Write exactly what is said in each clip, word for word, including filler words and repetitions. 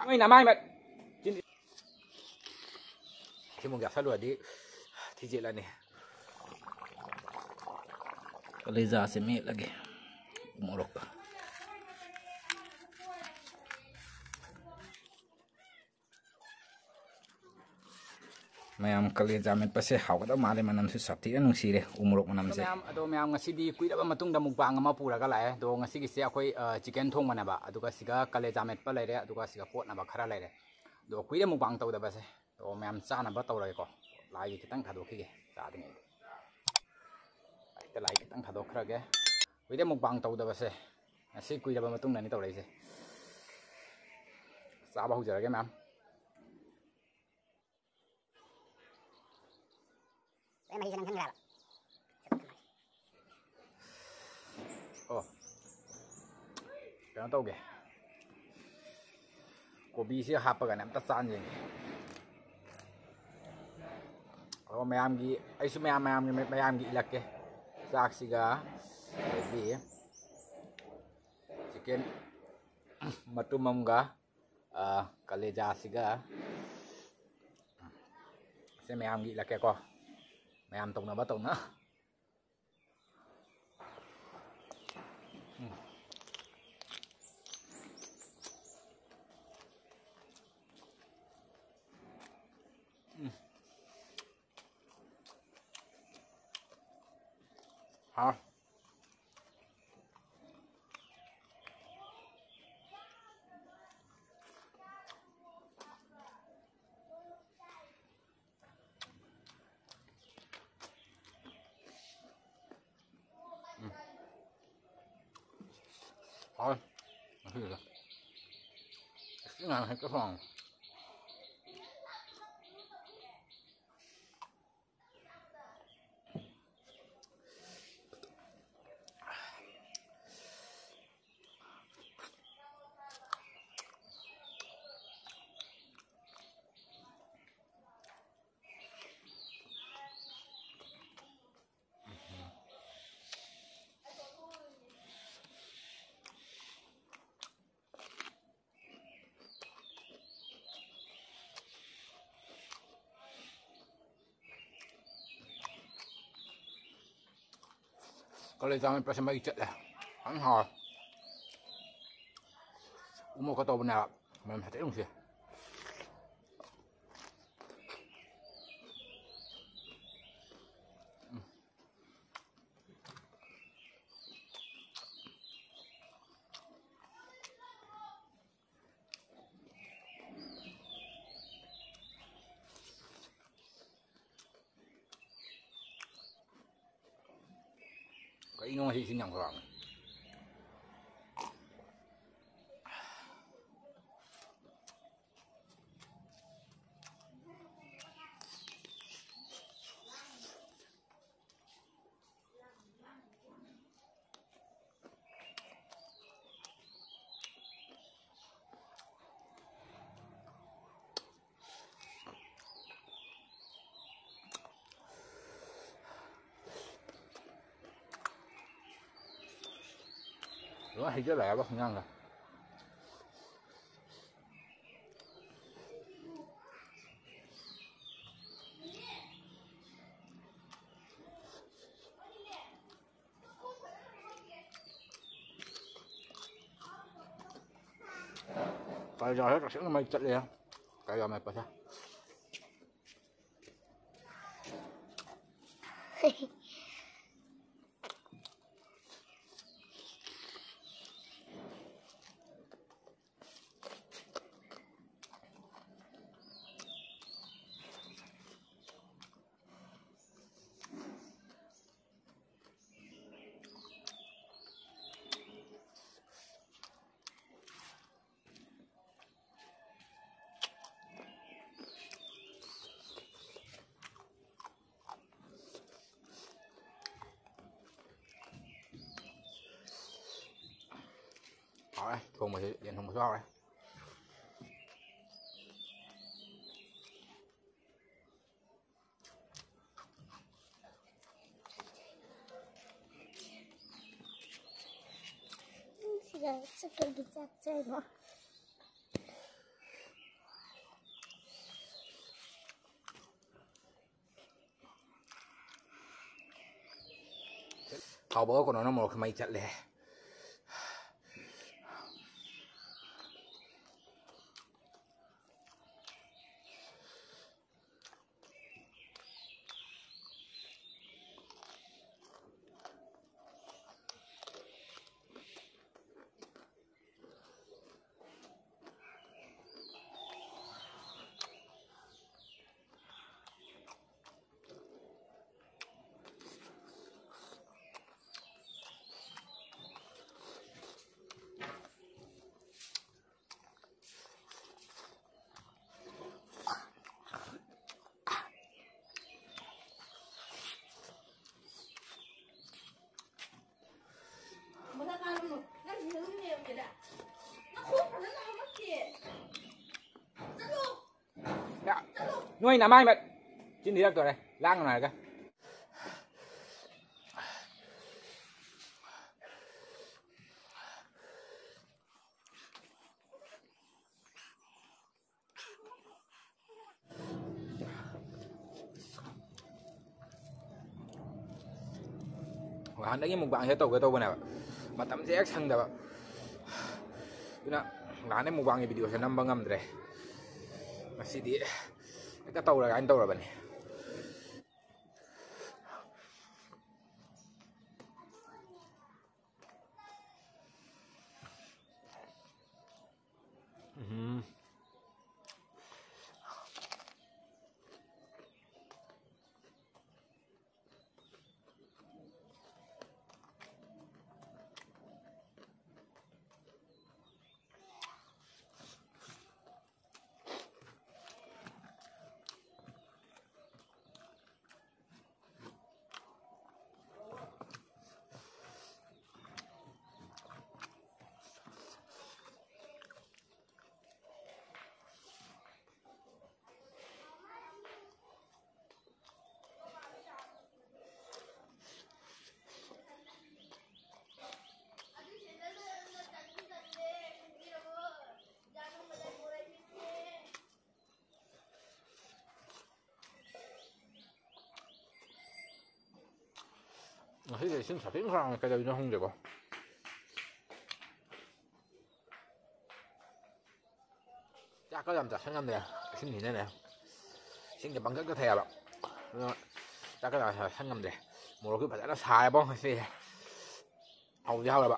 ꯅꯣꯏ ꯅꯃꯥꯏ ꯃꯠ-, ꯆꯤꯟ-, ꯁꯤꯃꯨꯛ ꯆꯥꯁꯜꯂꯨꯔꯗꯤ ꯊꯤꯖꯤꯜꯂꯅꯤ꯫ ꯀꯂꯦꯖꯥꯁꯦ ꯃꯦꯠꯂꯒꯦ ꯎ ꯃꯣꯔꯣꯛꯀ꯫ ꯃꯌꯥꯝ, ꯀꯂꯦꯖꯥ ꯃꯦꯠꯄꯁꯦ ꯍꯥꯎꯒꯗꯕ ꯃꯥꯜꯂꯦ, ꯃꯅꯝꯁꯨ ꯁꯥꯊꯤꯅ ꯅꯨꯡꯁꯤꯔꯦ ꯎ ꯃꯣꯔꯣꯛ ꯃꯅꯝꯁꯦ꯫ ꯃꯌꯥꯝ, ꯑꯗꯣ ꯃꯌꯥꯝ, ꯉꯁꯤꯗꯤ ꯀꯨꯏꯔꯕ ꯃꯇꯨꯡꯗ ꯃꯨꯛꯕꯥꯡ ꯑꯃ ꯄꯨꯔꯒ ꯂꯥꯛꯑꯦ꯫ ꯑꯗꯣ ꯉꯁꯤꯒꯤꯁꯦ ꯑꯩꯈꯣꯏ, ꯑ, ꯆꯤꯀꯟ ꯊꯣꯡꯕꯅꯦꯕ, ꯑꯗꯨꯒ ꯁꯤꯒ ꯀꯂꯦꯖꯥ ꯃꯦꯠꯄ ꯂꯩꯔꯦ, ꯑꯗꯨꯒ ꯁꯤꯒ ꯀꯣꯠꯅꯕ ꯈꯔ ꯂꯩꯔꯦ꯫ ꯑꯗꯣ ꯀꯨꯏꯔꯦ ꯃꯨꯛꯕꯥꯡ ꯇꯧꯗꯕꯁꯦ꯫ ꯑꯗꯣ ꯃꯌꯥꯝ ꯆꯥꯅꯕ ꯇꯧꯔꯒꯦꯀꯣ꯫ ꯂꯥꯏꯒꯤ ꯈꯤꯇꯪ ꯊꯥꯗꯣꯛꯈꯤꯒꯦ ꯆꯥꯗ꯭ꯔꯤꯉꯩꯗ꯫ ꯍꯦꯛꯇ ꯂꯥꯏ ꯈꯤꯇꯪ ꯊꯥꯗꯣꯛꯈ꯭ꯔꯒꯦ꯫ ꯀꯨꯏꯔꯦ ꯃꯨꯛꯕꯥꯡ ꯇꯧꯗꯕꯁꯦ꯫ ꯉꯁꯤ ꯀꯨꯏꯔꯕ ꯃꯇꯨꯡꯗꯅꯤ ꯇꯧꯔꯛꯏꯁꯦ꯫ ꯆꯥꯕ ꯍꯧꯖꯔꯒꯦ ꯃꯌꯥꯝ꯫ ꯂꯣꯏꯅ ꯃꯍꯤꯁꯦ ꯅꯪꯁꯤꯟꯈ꯭ꯔꯦꯕ꯫ ꯑꯣ, ꯀꯩꯅꯣ ꯇꯧꯒꯦ, ꯀꯣꯕꯤꯁꯦ ꯍꯥꯞꯄꯒꯅꯦ ꯑꯝꯇ ꯆꯥꯅ ꯌꯦꯡꯒꯦ꯫ ꯑꯣ, ꯃꯌꯥꯝꯒꯤ, ꯑꯩꯁꯨ ꯃꯌꯥꯝ, ꯃꯌꯥꯝꯒꯤ, ꯃꯌꯥꯝꯒꯤ ꯏꯜꯂꯛꯀꯦ꯫ ꯆꯥꯛꯁꯤꯒ, ꯑꯗꯒꯤ ꯆꯤꯀꯦꯟ ꯃꯇꯨꯝ ꯑꯃꯒ, ꯑ, ꯀꯂꯦꯖꯥꯁꯤꯒ, ꯁꯦ ꯃꯌꯥꯝꯒꯤ ꯏꯜꯂꯛꯀꯦꯀꯣ꯫ ꯃꯌꯥꯝ ꯇꯧꯅꯕ ꯇꯧꯅ꯫ ꯎꯝ꯫ ꯎꯝ꯫ ꯍꯥꯎ꯫ ꯎꯝ꯫ ꯍꯥꯎꯋꯦ꯫ ꯉꯁꯤꯒꯤꯗꯣ꯫ ꯏꯁꯤꯡ ꯍꯥꯟꯅ ꯍꯦꯛꯇ ꯁꯧꯍꯟꯒꯦ꯫ ꯀꯣꯂꯦꯖ ꯆꯥꯝꯃ ꯄ꯭ꯂꯁ ꯃꯩ ꯆꯠꯂꯦ꯫ ꯐꯖꯅ ꯍꯥꯎꯔꯦ꯫ ꯎ ꯃꯣꯔꯣꯛꯀ ꯇꯧꯕꯅꯦꯕ꯫ ꯃꯅꯝ ꯍꯥꯏꯐꯦꯠ ꯅꯨꯡꯁꯤ꯫ ꯀꯩꯅꯣ ꯉꯁꯤ ꯏꯁꯤꯡ ꯌꯥꯝ ꯈꯧꯔꯥꯡꯉꯦ꯫ ꯂꯣꯏ ꯍꯩꯖꯤꯜꯂꯛꯑꯦꯕ ꯍꯤꯟꯖꯥꯡꯗ꯫ ꯀꯂꯦꯖꯥꯁꯦ ꯇꯁꯦꯡꯅ ꯃꯩ ꯆꯠꯂꯦ꯫ ꯀꯂꯦꯖꯥ ꯃꯦꯠꯄꯁꯦ꯫ ꯍꯥꯎꯔꯦ꯫ ꯊꯣꯡꯕꯁꯤ, ꯌꯦꯟ ꯊꯣꯡꯕꯁꯨ ꯍꯥꯎꯔꯦ꯫ ꯁꯤꯒ ꯆꯠꯄꯒꯤ ꯆꯥꯛ ꯆꯥꯏꯕ꯫ ꯀꯥꯎꯕꯒ ꯀꯣꯅꯣꯅ ꯃꯣꯔꯣꯛꯁꯦ ꯃꯩ ꯆꯠꯂꯦ꯫ ꯅꯣꯏ ꯅꯃꯥꯏ ꯃꯠ ꯆꯤꯟ ꯊꯤꯔꯛꯇꯣꯔꯦ ꯂꯥꯡꯒꯅꯨ ꯍꯥꯏꯔꯒ꯫ ꯅꯍꯥꯟꯗꯒꯤ ꯃꯨꯛꯕꯥꯡꯁꯦ ꯇꯧꯒꯦ ꯇꯧꯕꯅꯦꯕ, ꯃꯇꯝꯁꯦ ꯍꯦꯛ ꯁꯪꯗꯕ꯫ ꯑꯗꯨꯅ ꯅꯍꯥꯟꯗꯩ ꯃꯨꯛꯕꯥꯡꯒꯤ ꯚꯤꯗꯤꯑꯣꯁꯦ ꯅꯝꯕ ꯉꯝꯗ꯭ꯔꯦ꯫ ꯉꯁꯤꯗꯤ ꯍꯦꯛꯇ ꯇꯧꯔꯒꯦ ꯍꯥꯏꯅ ꯇꯧꯔꯕꯅꯤ꯫ ꯎꯝ꯫ ꯉꯁꯤꯗꯤ ꯏꯁꯤꯡ ꯁꯥꯊꯤꯅ ꯈꯔ ꯀꯩꯗꯧꯔꯤꯅꯣ ꯈꯪꯗꯦꯀꯣ꯫ ꯆꯥꯛꯀ ꯌꯥꯝ ꯆꯥꯁꯟ ꯉꯝꯗ꯭ꯔꯦ꯫ ꯏꯁꯤꯡꯁꯤꯅꯅꯦ꯫ ꯏꯁꯤꯡꯁꯦ ꯄꯪꯊꯛꯇ ꯊꯛꯑꯦꯕ꯫ ꯑꯗꯨꯅ ꯆꯥꯛꯀ ꯌꯥꯝ ꯆꯥꯁꯟ ꯉꯝꯗ꯭ꯔꯦ꯫ ꯃꯣꯔꯣꯛꯁꯨ ꯐꯖꯅ ꯁꯥꯔꯦꯕꯣ ꯉꯁꯤ꯫ ꯍꯥꯎꯗꯤ ꯍꯥꯎꯔꯕ꯫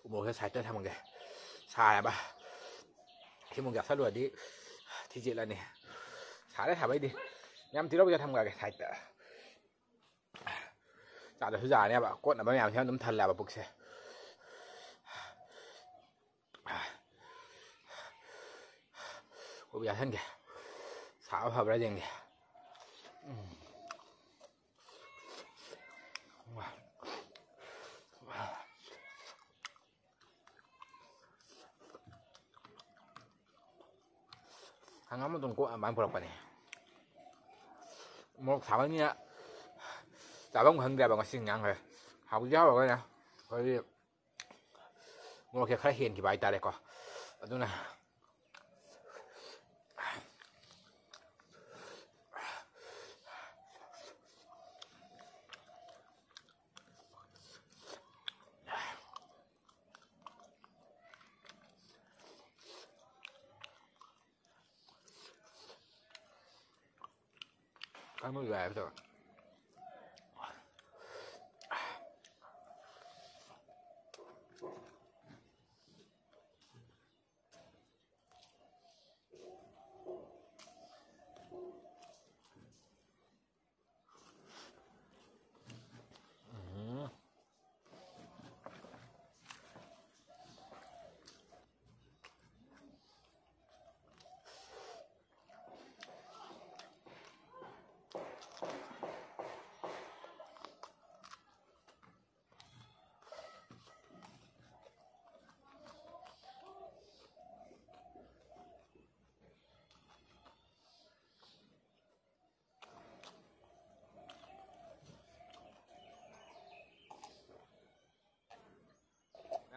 ꯎꯃꯣꯔꯣꯛꯁꯦ ꯁꯥꯏꯠꯇ ꯊꯝꯃꯒꯦ꯫ ꯁꯥꯏꯌꯦꯕ꯫ ꯁꯤ ꯑꯃꯨꯛ ꯆꯥꯁꯜꯂꯨꯔꯗꯤ ꯊꯤꯖꯤꯜꯂꯅꯤ꯫ ꯁꯥꯔꯦ ꯁꯥꯕꯩꯗꯤ꯫ ꯌꯥꯝ ꯇꯤꯜꯍꯧꯁꯦ ꯊꯝꯈ꯭ꯔꯒꯦ ꯁꯥꯏꯠꯇ꯫ ꯆꯥꯗ꯭ꯔꯁꯨ ꯌꯥꯔꯅꯦꯕ꯫ ꯀꯣꯠꯅꯕ ꯃꯌꯥꯝꯁꯤꯅ ꯑꯗꯨꯝ ꯊꯜꯂꯦꯕ ꯄꯨꯛꯁꯦ꯫ ꯀꯣꯕꯤ ꯆꯥꯁꯟꯒꯦ꯫ ꯁꯥꯕ ꯐꯕ꯭ꯔꯥ ꯌꯦꯡꯒꯦ꯫ ꯎꯝ꯫ ꯍꯪꯒꯥꯝ ꯃꯇꯣꯟ ꯀꯣꯛ ꯑꯗꯨꯃꯥꯏꯅ ꯄꯨꯔꯛꯄꯅꯦ꯫ ꯃꯣꯔꯣꯛ ꯁꯥꯕꯅꯤꯅ ꯆꯥꯐꯝ ꯈꯪꯗ꯭ꯔꯦꯕ ꯉꯁꯤ ꯏꯟꯖꯥꯡꯁꯦ꯫ ꯍꯥꯎꯗꯤ ꯍꯥꯎꯔꯒꯅꯦ ꯑꯩꯈꯣꯏꯒꯤ ꯃꯣꯔꯣꯛꯁꯦ ꯈꯔ ꯍꯦꯟꯈꯤꯕ ꯍꯥꯏꯇꯥꯔꯦꯀꯣ꯫ ꯑꯗꯨꯅ ꯀꯥꯡꯃꯦꯠ ꯌꯥꯏ ꯍꯥꯏꯕ ꯇꯧꯔꯦ꯫ ꯎꯝ꯫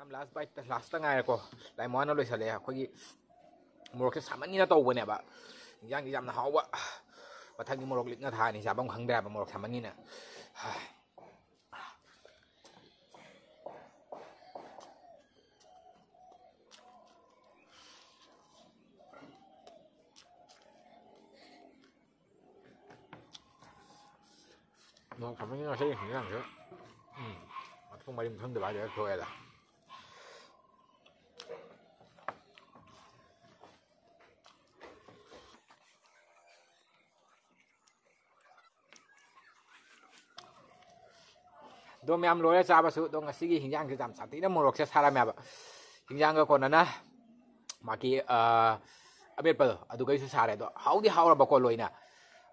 Last bite, last ꯇ ꯉꯥꯏꯔꯦꯀꯣ꯫ ꯂꯥꯏ ꯃꯣꯍꯟꯅ ꯂꯣꯏꯁꯜꯂꯛꯑꯦ꯫ ꯑꯩꯈꯣꯏꯒꯤ ꯃꯣꯔꯣꯛꯁꯦ ꯁꯥꯃꯟꯒꯤꯅ ꯇꯧꯕꯅꯦꯕ꯫ ꯏꯟꯖꯥꯡꯗꯤ ꯌꯥꯝꯅ ꯍꯥꯎꯕ꯫ ꯃꯊꯪꯒꯤ ꯃꯣꯔꯣꯛ ꯂꯤꯛꯅ ꯊꯥꯅꯤ, ꯆꯥꯐꯝ ꯈꯪꯗ꯭ꯔꯦ ꯍꯥꯏꯕ ꯃꯣꯔꯣꯛ ꯁꯥꯃꯟꯒꯤꯅ꯫ ꯃꯣꯔꯣꯛ ꯁꯥꯃꯟꯒꯤ ꯉꯁꯤꯒꯤ ꯍꯤꯟꯖꯥꯡꯁꯦ, ꯎꯝ, ꯃꯊꯣꯡ ꯃꯔꯤ ꯈꯪꯗꯕ ꯍꯥꯏꯗꯨ ꯍꯦꯛ ꯊꯣꯛꯑꯦꯗ꯫ ꯑꯗꯣ ꯃꯌꯥꯝ ꯂꯣꯏꯔꯦ ꯆꯥꯕꯁꯨ꯫ ꯑꯗꯣ ꯉꯁꯤꯒꯤ ꯍꯤꯟꯖꯥꯡꯁꯦ ꯌꯥꯝ ꯁꯥꯊꯤꯅ ꯃꯣꯔꯣꯛꯁꯦ ꯁꯥꯔꯝꯃꯦꯕ꯫ ꯍꯤꯟꯖꯥꯡꯒ ꯀꯣꯟꯅꯅ ꯃꯥꯒꯤ, ꯑ, ꯑꯃꯦꯠꯄꯗꯣ ꯑꯗꯨꯒꯩꯁꯨ ꯁꯥꯔꯦ꯫ ꯑꯗꯣ ꯍꯥꯎꯗꯤ ꯍꯥꯎꯔꯕꯀꯣ ꯂꯣꯏꯅ꯫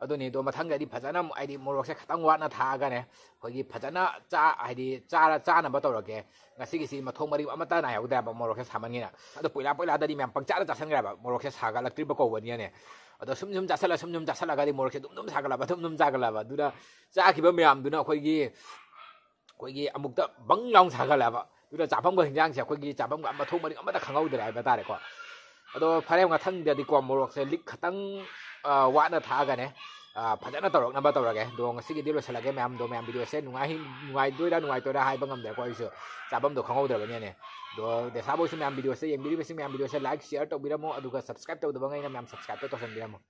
ꯑꯗꯨꯅꯤ, ꯑꯗꯣ ꯃꯊꯪꯗꯗꯤ ꯐꯖꯅ ꯑꯃꯨꯛ, ꯍꯥꯏꯗꯤ, ꯃꯣꯔꯣꯛꯁꯦ ꯈꯤꯇꯪ ꯋꯥꯠꯅ ꯊꯥꯛꯑꯒꯅꯦ, ꯑꯩꯈꯣꯏꯒꯤ ꯐꯖꯅ ꯆꯥ-, ꯍꯥꯏꯗꯤ, ꯆꯥꯔ-, ꯆꯥꯅꯕ ꯇꯧꯔꯒꯦ꯫ ꯉꯁꯤꯒꯤꯁꯤ ꯃꯊꯣꯡ ꯃꯔꯤ ꯑꯃꯠꯇ ꯅꯥꯏꯍꯧꯗ꯭ꯔꯦꯕ ꯃꯣꯔꯣꯛꯁꯦ ꯁꯥꯃꯟꯒꯤꯅ꯫ ꯑꯗꯣ ꯄꯣꯏꯂꯥ ꯄꯣꯏꯂꯥꯗꯗꯤ ꯃꯌꯥꯝ ꯄꯪꯆꯥꯗ ꯆꯥꯁꯟꯈ꯭ꯔꯦꯕ, ꯃꯣꯔꯣꯛꯁꯦ ꯁꯥꯒꯠꯂꯛꯇ꯭ꯔꯤꯕ ꯀꯧꯕꯅꯤꯅꯅꯦ꯫ ꯑꯗꯣ ꯁꯨꯝ ꯁꯨꯝ ꯆꯥꯁꯜꯂ, ꯁꯨꯝ ꯁꯨꯝ ꯆꯥꯁꯜꯂꯒꯗꯤ ꯃꯣꯔꯣꯛꯁꯦ ꯑꯗꯨꯝ ꯑꯗꯨꯝ ꯁꯥꯒꯠꯂꯕ, ꯑꯗꯨꯝ ꯑꯗꯨꯝ ꯁꯥꯒꯠꯂꯕ꯫ ꯑꯗꯨꯅ ꯆꯥꯈꯤꯕ ꯃꯌꯥꯝꯗꯨꯅ ꯑꯩꯈꯣꯏꯒꯤ, ꯑꯩꯈꯣꯏꯒꯤ ꯑꯃꯨꯛꯇ ꯕꯪ ꯂꯥꯎꯅ ꯁꯥꯒꯠꯂꯛꯑꯕ꯫ ꯑꯗꯨꯅ ꯆꯥꯐꯝꯒ ꯍꯤꯟꯖꯥꯡꯁꯦ ꯑꯩꯈꯣꯏꯒꯤ ꯆꯥꯐꯝꯒ ꯃꯊꯣꯡ ꯃꯔꯤ ꯑꯃꯠꯇ ꯈꯪꯍꯧꯗ꯭ꯔꯦ ꯍꯥꯏꯕ ꯇꯥꯔꯦꯀꯣ꯫ ꯑꯗꯣ ꯐꯔꯦ, ꯃꯊꯪꯗꯗꯤꯀꯣ ꯃꯣꯔꯣꯛꯁꯦ ꯂꯤꯛ ꯈꯇꯪ, ꯑ, ꯋꯥꯠꯅ ꯊꯥꯛꯑꯒꯅꯦ, ꯑ, ꯐꯖꯅ ꯇꯧꯔꯛꯅꯕ ꯇꯧꯔꯒꯦ꯫ ꯑꯗꯣ ꯉꯁꯤꯒꯤꯗꯤ ꯂꯣꯏꯁꯤꯜꯂꯒꯦ ꯃꯌꯥꯝꯗꯣ꯫ ꯃꯌꯥꯝ ꯚꯤꯗꯤꯑꯣꯁꯦ ꯅꯨꯡꯉꯥꯏ-, ꯅꯨꯡꯉꯥꯏꯗꯣꯏꯔꯥ ꯅꯨꯡꯉꯥꯏꯇꯣꯏꯔꯥ ꯍꯥꯏꯕ ꯉꯝꯗ꯭ꯔꯦꯀꯣ, ꯑꯩꯁꯨ ꯆꯥꯐꯝꯗꯣ ꯈꯪꯍꯧꯗ꯭ꯔꯕꯅꯤꯅꯦ꯫ ꯑꯗꯣ ꯗꯦꯁꯥ ꯕꯣꯏꯁꯨ ꯃꯌꯥꯝ ꯚꯤꯗꯤꯑꯣꯁꯦ ꯌꯦꯡꯕꯤꯔꯤꯕꯁꯤꯡ ꯃꯌꯥꯝ ꯚꯤꯗꯤꯑꯣꯁꯦ like, share ꯇꯧꯕꯤꯔꯝꯃꯣ, ꯑꯗꯨꯒ subscribe ꯇꯧꯗꯕꯉꯩꯅ ꯃꯌꯥꯝ subscribe ꯇꯧꯁꯟꯕꯤꯔꯝꯃꯣ꯫